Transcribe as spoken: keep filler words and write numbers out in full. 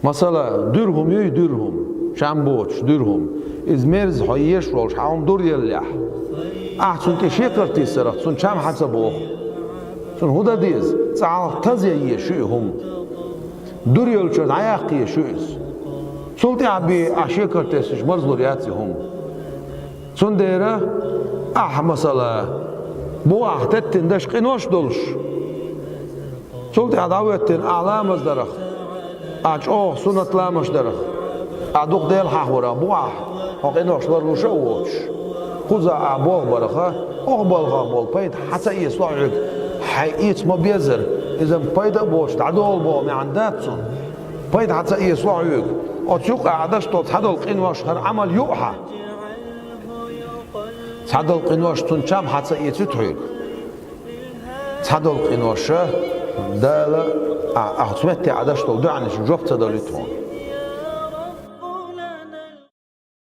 Масала, диргьам юй, диргьам, чам боцуш диргьам. Иза мерза хьо еш волуш хьан хӀума дур еллехь, ахь цунна тӀе шекарт йиссарах, цунна чам хьа ца боху. Цунна хӀун дан деза? ЦӀа хьалха тазъян еза шу и хӀума. Дур йолчуьра дӀаяккха еза шу иза. Цул тӀаьхьа бен ахь шекарт тесча, марзлур яц и хӀума. Цундела ахь, масала, бу ахь теттина даш къинош долуш, цул тӀаьхьа дӀахӀоьттина ахь ламаз дарах, ахь чӀогӀа суннат ламазаш дарах, ахь дукха Дела хьахаварах бу ахь, хьо къинош ларлуш а воцуш. Кхузахь ахь болх бараха, оха балхах болу пайда хьан ца эцало хьоьга, хьайн эца ма безара, иза пайда а боцуш дӀадолу боху маьӀна дац цунна. Пайда хьан ца эцало хьоьга, оцу юкъа ахь даш долу цхьадолу къинош хӀара Ӏамал ю хьан. Цхьадолу къинош цунна чам хьа ца эцуьйту хьоьга. Цхьадолу къиноша Дала а, а, оцу метте ахь даш долу дуьхьанашна жоп ца далуьйту хьуна.